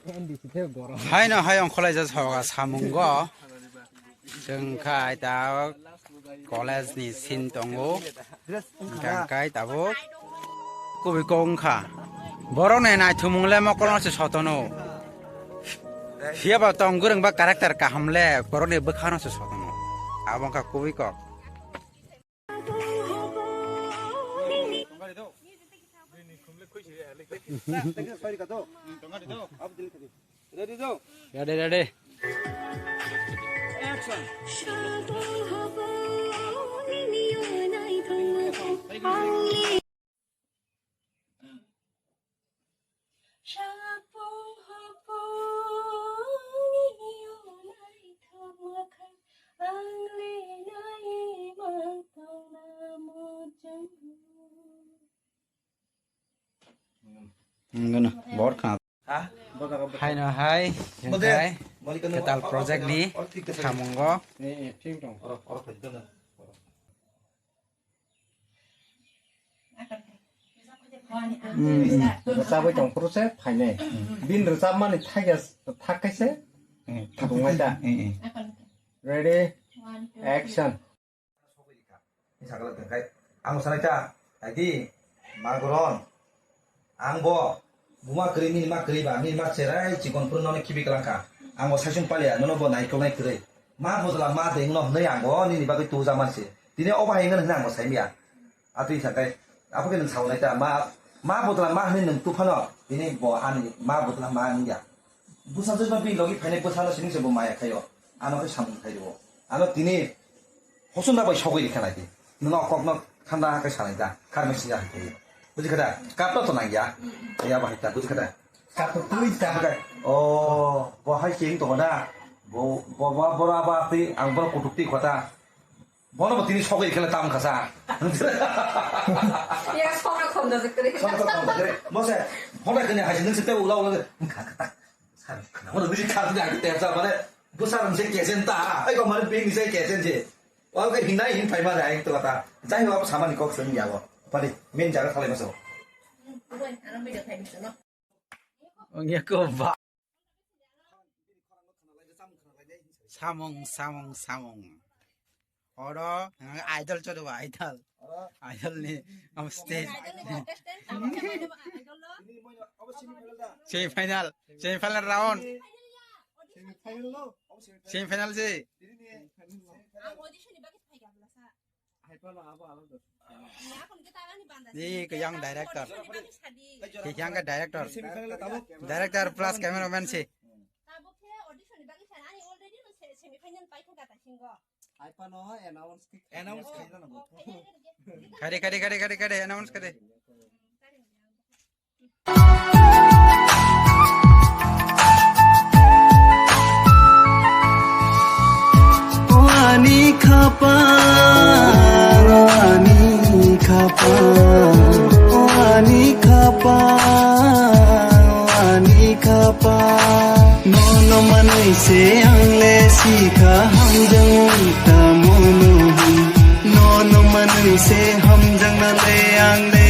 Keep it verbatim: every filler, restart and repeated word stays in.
Haino hai ongkholai jak soga samungo. Chwng khai ta college ni scene tongo. Hwnkhe tabuk kubui kok wngkha. Borok ni naithumung le mokol no se sotono. Phiya ba tong gwrwng ba character kaham le borok ni bwkha no se sotono. Abo wngkha kubui kok. Ready, ready. Ang gana bor kha. Haino hai, hai, ketal project ni samungo. Rwchabwi tong phuru se phainai. Bini rwchapmani thakya, thak khe se thakungmai ta. Ready? Action. Ang sanai ta, ai di, ma goron. Ang bo, buma kwrwi, nini ma kwrwi ba, nini ma cherai chikon phuru nono khibi kwlangkha. Ang bo saisung paliya, nono bo naikolnai kwrwi. Ma bujla ma dengno hwnwi ang bo nini bagwi tuja mansi. Tini obo hai hwnwi ang bo saimya. Atwi sakai, aphuru nwng saunai ta, ma, ma bujla ma hwnwi nwng tuphano, tini bo ani ma bujla ma wngya. Bwsa jwkno bini logi phainai bwsano simi se bo maya khaio. Ano khe samung khai rwo. Ano tini hosonda bai sogwi rikha nai di. Nwng o kokno thanda khe sanai da. Kharmai sinja hai khe. Buji kha da? Kapno to nangya. Ya bahai ta, buji kha da? Kapno twi ta. O, bo hai cheng tongo da. Bo, bo, bo, bora ba twi, ang bora kutuk twi khota. Bono bo tini sogwi khela tam khasa. Ya, sogwi khonda se kre. Sogwi khonda se kre. Bo se, bono kene hai se nung se te ula ula. Kha, kha, kha. Sar khana. Bono bisi kha de ag te sa mane. Bo sar se kesen ta. Ai ko mane bing se kesen je. Wa ke hinai hin phai mane ai to ta. Jai ho samani kok sen ya go. Pali, min jaga thalai maso. Ongya ko ba. Samung, samung, samung. Oro, ang idol chodo ba, idol. Idol ni, am stage. Semi final, semi final round. Semi final se. Ni ke yang director. Ke yang ke director. Director plus cameraman se. Kare, kare, kare, kare, kare, announce kare. Ani khapang, ani khapang, ani khapang, ani khapang. Nono manwi se ang le sikha hamjang tamo no. Nono manwi se hamjang na le ang le.